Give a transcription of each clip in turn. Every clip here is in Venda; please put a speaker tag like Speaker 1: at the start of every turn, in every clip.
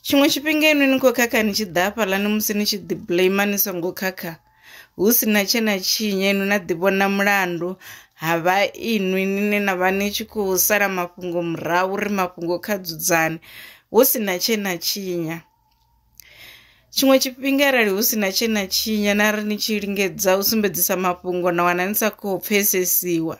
Speaker 1: Tshiṅwe tshifhinga inwi ni khou khakha ni tshi ḓa hafhaḽani musi ni tshi ḓi blame ni songo khakha, hu sina tshe na tshinya inwi na ḓi vhona mulandu, ha vha inwi nine na vha ni tshi khou sala mafhungo murahu uri mafhungo kha dzudzane hu sina tshe na tshinya. Tshiṅwe tshifhinga arali hu sina tshe na tshinya na ri ni tshi lingedza u sumbedzisa mafhungo na wana ni sa khou pfhesesiwa,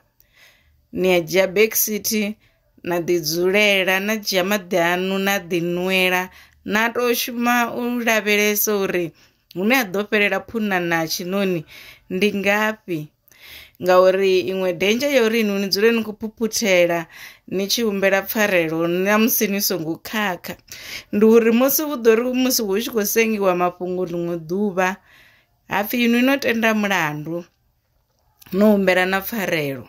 Speaker 1: ni a dzhia back seat na ḓi dzulela na dzhia maḓi aṋu na ḓi nwela na to shuma u lavhelesa uri hune ha ḓo fhelela phuna na tshiṋoni ndi ngafhi. Ngauri iṅwe danger ya uri inwi ni dzule ni khou phuphuthela ni tshi humbela pfarelo na musi ni songo khakha, ndi uri musi hu ḓo ri musi hu tshi khou sengiwa mafhungo ḽiṅwe ḓuvha hapfi inwi no tenda mulandu no humbela na pfarelo,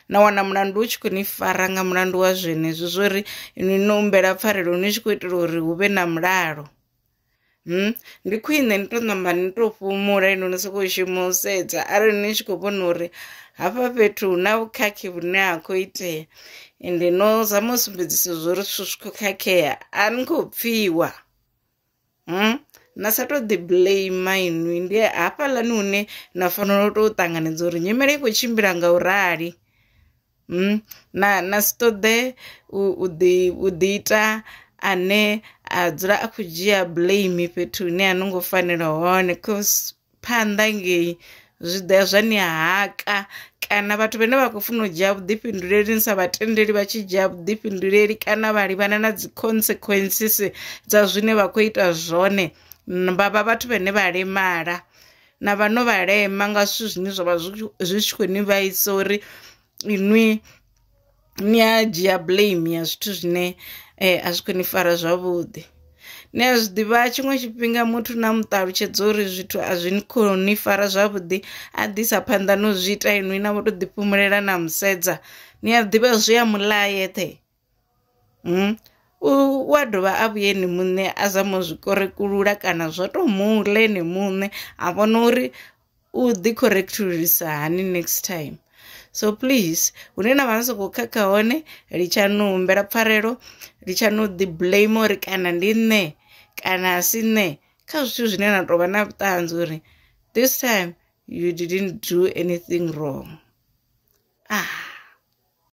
Speaker 1: na wana mulandu u tshi khou ni fara nga mulandu wa zwenezwo zwori inwi no humbela pfarelo ni tshi khou itela uri hu vhe na mulalo. Ndi khwine ni to ṋamba ni to fhumula inwi ni sokou shuma u sedza arali ni tshi khou vhona uri hafha fhethu hu na vhukhakhi vhune ha khou itea ende no zama u sumbedzisa zwori zwithu zwi khou khakhea a ni khou pfhiwa. Na sa to ḓi blame inwi, ndi hafhaḽani hune na fanela u to ṱanganedza uri nyimele i khou tshimbila nga u rali. Na si ṱoḓe u ḓi ita ane a dzula a khou dzhia blame fhethu hune a no ngo fanela hone, cause phanḓa ngei zwi ḓo ya zwa ni haka, kana vhathu vhane vha khou funa u dzhia vhuḓifhinduleli ni sa vha tendeli vha tshi dzhia vhuḓifhinduleli kana vha livhana na dzi consequences dza zwine vha khou ita zwone, vha vha vhathu vhane vha lemala na vha no vha lema nga zwithu zwine zwa vha zwi tshi khou ni vhaisa uri inwi ni a dzhia blame ya zwithu zwine a zwi khou ni fara zwavhuḓi. Ni a zwi ḓivha tshiṅwe tshifhinga muthu na muṱalutshedza uri zwithu a zwi ni khou ni fara zwavhuḓi a ḓisa phanḓa no zwi ita inwi na vho to ḓi fhumulela na musedza, ni a ḓivha zwi a mulayeṱhe. U a dovha a vhuye ene muṋe a zama u zwi korekulula kana zwa to muḽa ene muṋe a vhona uri u ḓi correctulisa hani next time. So please, hune na vha ni songo khakha hone litshani u humbela pfarelo, litshani u ḓi blame uri kana ndi nṋe kana a si nṋe, kha zwithu zwine na tou vha na vhuṱanzi uri this time you didn't do anything wrong.